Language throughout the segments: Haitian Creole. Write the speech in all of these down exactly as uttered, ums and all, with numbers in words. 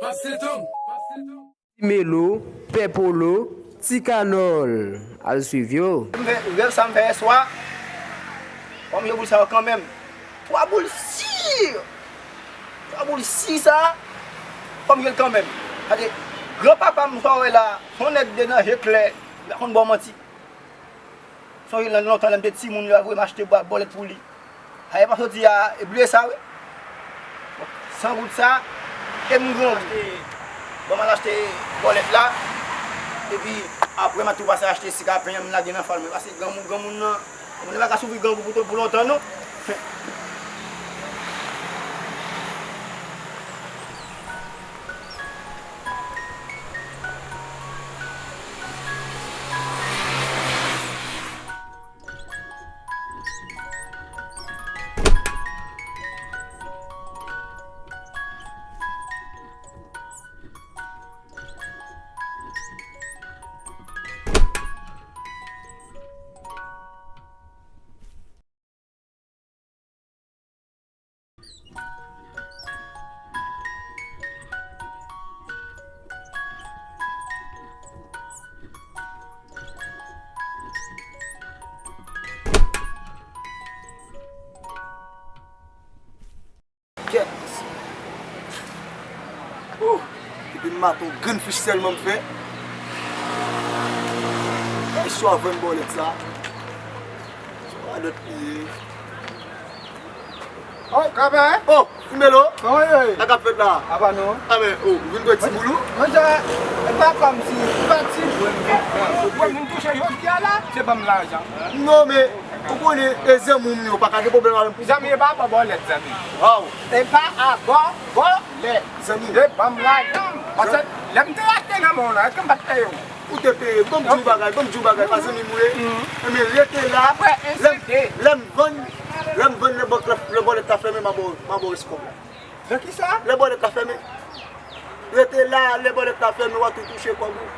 Pase tanm. Ti Melo, Pè Polo, Ti Kanòl. Al swiv yo. M fè, rèv sa m fè yèswa. Fò m jwe boul sa yo kanmenm. Twa boul si! Twa boul si sa, fò m jwe l kanmenm. Gade, granpapa m sa w wè la, se yon nèg de nan je klè, li pa konn ba w manti. Sonje nan lontan lè m te timoun, li ap voye m achte bwa-, bòlèt pou li. Sa e pa soti a, e bliye sa wi. San goud sa, e m grangou. Bon, m al achte bòlèt la. Epi, apre, m a tou pase achte sik a pen an, m lage nan fal mwen. Paske granmoun, granmoun nan, moun nan pa ka soufri grangou pou, pou lontan, non. Kèt. Ouh! Depi maten, yon grenn fich sèlman m fè. Ay, swa vann bòlèt sa. Swa dòt piye. Oh, Kabè! Oh, Ti Melo! Kòman yo ye? Sa k ap fèt la? Apa non? A men, oh, ou vin pran ti boul ou? Monchè, e pa kòmsi, e pa ti boul m vin pran. Pwoblèm m touche jodi a la, se ban m lajan. Non, men, ou konnen, e zanmi w m yo, pa ka gen pwoblèm avè m pou zanmi e pa bò bòlèt, zanmi. Waw! E pa a bò bòlèt. Zanmi. E ban m lajan. Paske lè m te achte nan men w lan, èske m pa t peye w? Ou te peye, ban m di w bagay, ban m di w bagay, pa zanmi m ou ye. Ebyen, rete la. Apre, lè m, lè m vann, lè m vann, lè bòlèt la, lè bòlèt la fèmen, m a ba w, m a ba w rès kòb la. Nan kisa? Lè bòlèt la fèmen. Rete la, lè bòlèt la fèmen, w a tou touche kòb ou.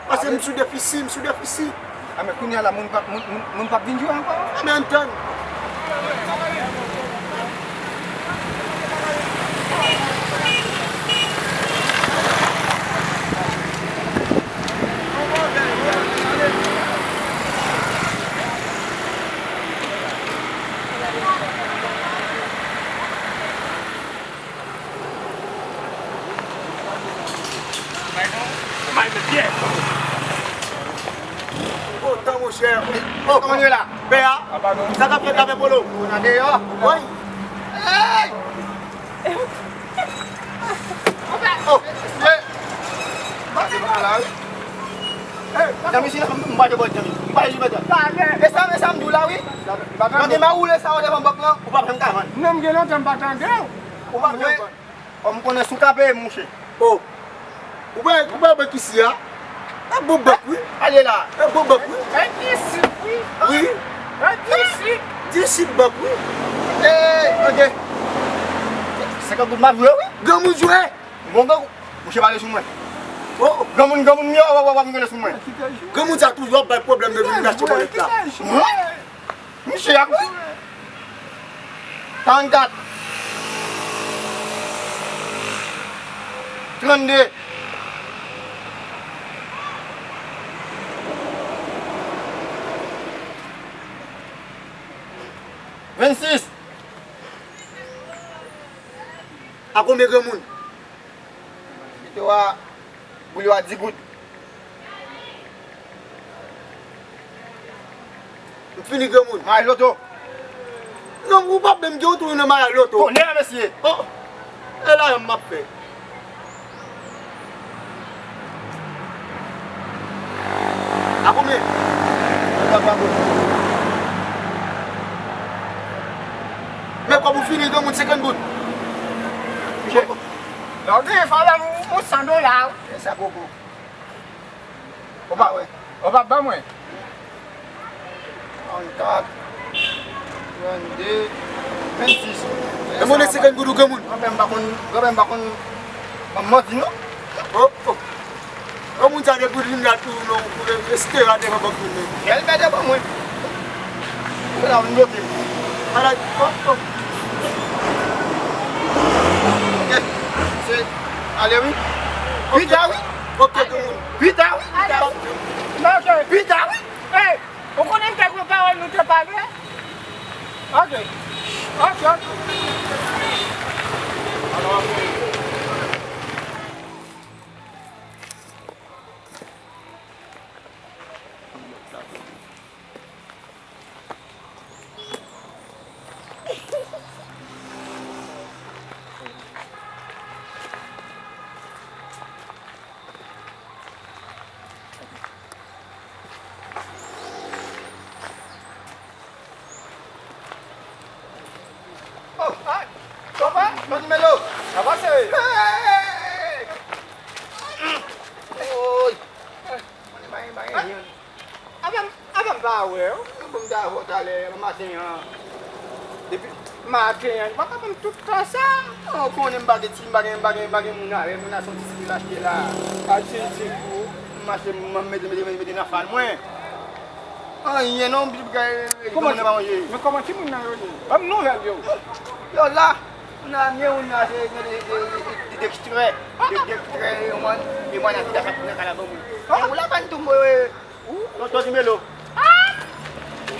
Paske m sou defisi, m sou defisi. A, men kounye a la, moun p ap, moun, moun, moun p ap vin jwe ankò? A, men ann tann. Oh, tan, monchè. Oh, kòman nou ye la? Pè a? Sa k ap fèt la, Pè Polo? Nou nan deyò. Woy. Hey! Oh, hey! Pase pa la, wi. Hey, zanmi, si m pa te bò zanmi. M pa te jwe bò. E sa, e sa m di w la, wi. Nan de mawoule sa yo devan bank lan, ou p ap janm ka vann. Non, m gen lontan m pa tande w. Ou p ap janm vann. Kòm m konnen si w ka peye m, mouche. Oh. Ou pa, ou pa bank isi a? E bon bank, wi. Ale la. E bon bank, wi. Bank isi, wi. Wi. Bank isi. Di isi bank, wi. Ee, ok. Senkant goud m ap jwe, wi. Granmoun jwe. Bon, granmoun. Mouche pale sou mwen. Oh, oh. Granmoun, granmoun, yo, w ap, w ap, w ap vin sou mwen. Granmoun sa toujou ap bay pwoblèm depi vin achte bòlèt la. Mwen? Misye ap wi. Karannkat. Trannde. Vennsis. A konbyen granmoun? Kite w a. Boul yo a di goud. M fini granmoun. M al loto. Non, ou p ap menm gen yon tou nan m al loto. Tonnè, mesye. Oh. E la m ap fè. A konbyen? Men kòb ou fini granmoun, senkant goud. Lè w genyen falè m, m san dola. E sa koko. Ou pa, ou pa ban mwen. Trannkat, trannde, vennsis. E mwen senkant goud ou granmoun. Granpè m pa konn, granpè m pa konn ban m manti non. Oh, oh. Granmoun sa depi vin la tou non, pou le, le stera devan bank moun men. Kèl mèt devan mwen. Ou la vin bloke m. Ala, oh, oh. Ok. Se, a, Ale wi. Pita wi. Ok, granmoun. Pita wi. Pita wi. Pita wi. Hey, ou konnen m te gen pawòl nou te pale? Ok. Ok, ok. Oh, ah, Kopa, Tony Melo. Avanse. Hey! Oy! Mwen pa gen, pa gen anyen. Avan, avan m pa wè w. Bon, m ta wè w talè, maten an. Depi maten an, ou pa ka ban m tout tan sa. Non, ou konnen m pa gen ti, m pa gen, m pa gen, m pa gen moun avè m, nan son ti sipil achte la. A ti, ti kou. M achte, m mete, mete, mete, mete nan fal mwen. Anyen non, m pito kòman, pa manje. Men kòman timoun nan yo ye? Ban m nouvèl yo. Yo la. Nan men ou nan se de, de, de, de, de, dekstrè. De, dekstrè, e mwen, e mwen nan ki ta kap nan kalaban mwen. E ou la ban tou mwen, ou, tonton Timelo. Ah!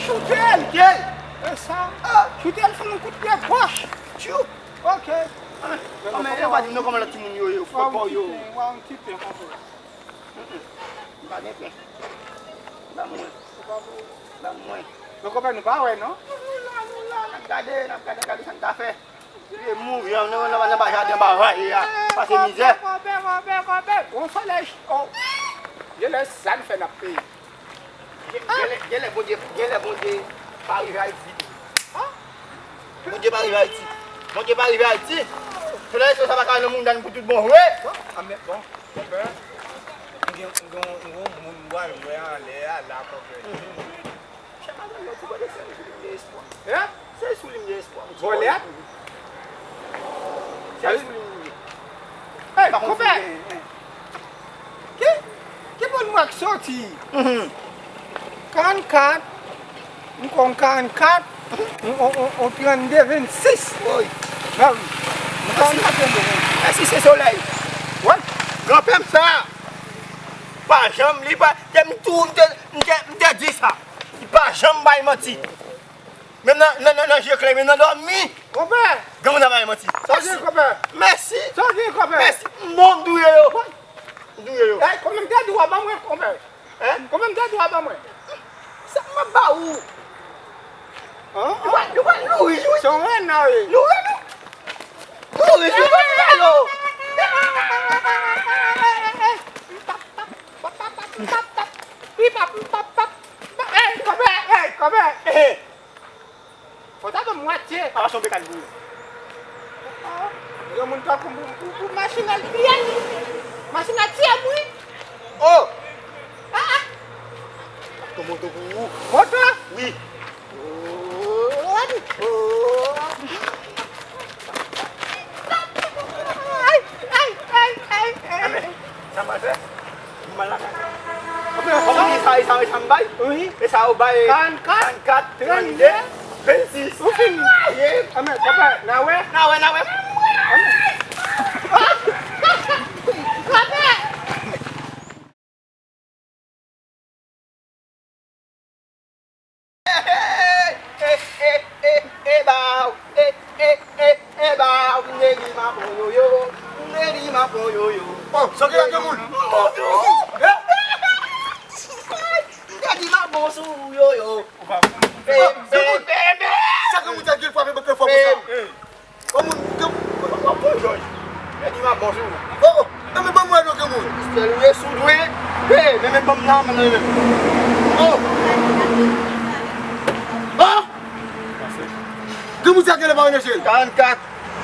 Choute l! Choute l! E sa? Ah! Choute l, fè yon kout pye gòch. Tchou! Ok. Ah, men, e pa di m non kòman lòt timoun yo, yo, fò, fò yo. Wa yon ti pen, wa yon ti pen, konpè. Mm, mm. M pa gen pen. Ban mwen. Ou pa pou Ban mwen. Men konpè, nou pa wè non. Nou la, nou la, n ap gade, n ap gade, gade sa n ta fè. Li mouri an, nan, nan, nan ba jaden ba vale a. Pase mizè. Konpè, konpè, konpè, konpè. Gon solèy, oh. Genlè sa n fè n ap peye. Genlè, genlè Bondye, genlè Bondye pa rive Ayiti. Bondye pa rive Ayiti. Bondye pa rive Ayiti. Solèy sa pa ka nan mouda n pou tout bon vre. Ah, men bon. Konpè, m gen, m gen, m gen yon moun m pral wè anlè a la, konpè. Chè madanm yo, ti bò de sèl sou li m gen espwa. Hein? Sèl sou li m gen espwa. Vòlè? Sèl sou li m gen. Hey, konpè! Ki, ki bò n wè k soti? Mhm. Karannkat, m konn karannkat, on, on, on, on trannde vennsis. Woy. Ba wi. Karannkat trannde vennsis. Mèsi, se solèy. Wè. Granpè m sa, pa janm, li pa, te m tou, m te, m te, m te di sa. Li pa janm bay manti. Menm nan, nan, nan, nan je klè, menm nan dòmi. Konpè. Granmoun nan bay manti. Sa w gen, konpè? Mèsi. Sa w gen, konpè? Mèsi. M bon, m touye yo. M touye yo. Ey, konbyen m te di w a ban mwen, konpè? Hein? Konbyen m te di w a ban mwen? Sa m ap ba ou? Hein? Nou pral, nou pral, nou rich, wi. Se yon rena, wi. Nou rich, nou. Nou rich, nou pral ba yo. Ey, konbyen? Ey, konbyen? Fò w ta ban m mwatye. A, se yon pekad pou ou. Yon moun tankou m pou, pou, pou machin al tiye m. Machin al tiye m, wi. Oh! Ah, ah. Ton moto pou ou. Moto? Wi. Oh, oh. Ay, ay, ay, ay, ay. Sa m pral fè? M al lakay. Anben, kòman e sa, e sa, e sa m bay? Wi. E sa yo bay? Karannkat, karannkat, trannde, vennsis. Ou fini? Ye. Anben, konpè, n a wè? N a wè, n a wè. Anben. Konpè! E, e, e, e, e, ba, e, e, e, e, ba, m te di m ap pran yoyo, m te di m ap pran yoyo. Oh, sa gen la, granmoun? M te di m ap bon sou yoyo. Ou pa bon. E, e, e, e. Sa granmoun sa gen frape bòkè fò konsa? Bon moun, ke, w ap pran jòj. Mèt di m ap bon sou ou. Oh, oh, nan men ban m wè non granmoun. Sèl ou ye sou dwe. Hey, men men ban m nan, men men. Oh. Oh. Granmoun sa genlè pa rann jel. Karannkat.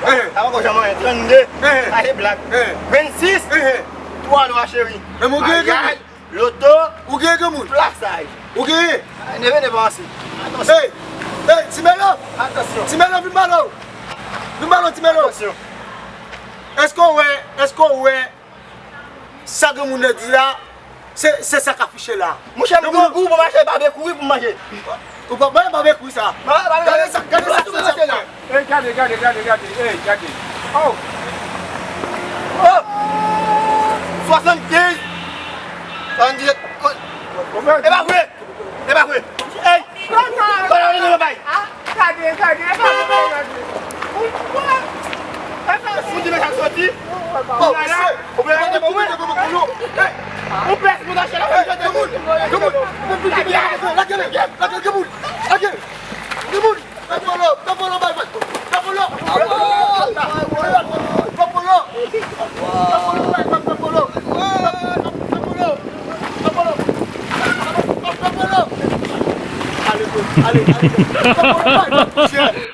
Eh. Sa pa ko janm anyen. Trannde. Eh. Sa se blag. Eh. Vennsis. Eh. Twa lwa cheri. Men mwen gen granmoun. Loto. Ou genyen granmoun? Plasaj. Ou genyen? Ay, neve, neve ansi. Atansyon. Hey! Hey, Ti Melo! Atansyon. Ti Melo, vin pale w! Vin pale w, Ti Melo! Atansyon. Èske w wè, èske w wè sa granmoun nan di la? Se, se sa k afiche la. Monchè, m gen yon gou pou m achte babekwi pou m manje. Ou pa manje babekwi sa. Gade sa, gade sa, gade sa. Ey, gade, gade, gade, gade. Ey, gade. Oh. Oh. Ou vle mete pou mwen? Ou pès pou tache la. Lage l, lage l, lage l, lage l. Tapolo, tapolo, bay, bay. Tapolo. Tapolo. Tapolo, bay, bay, tapolo. Tapolo. Tapolo. Tapolo. Ale, ale, ale. Tapolo, bay, bay.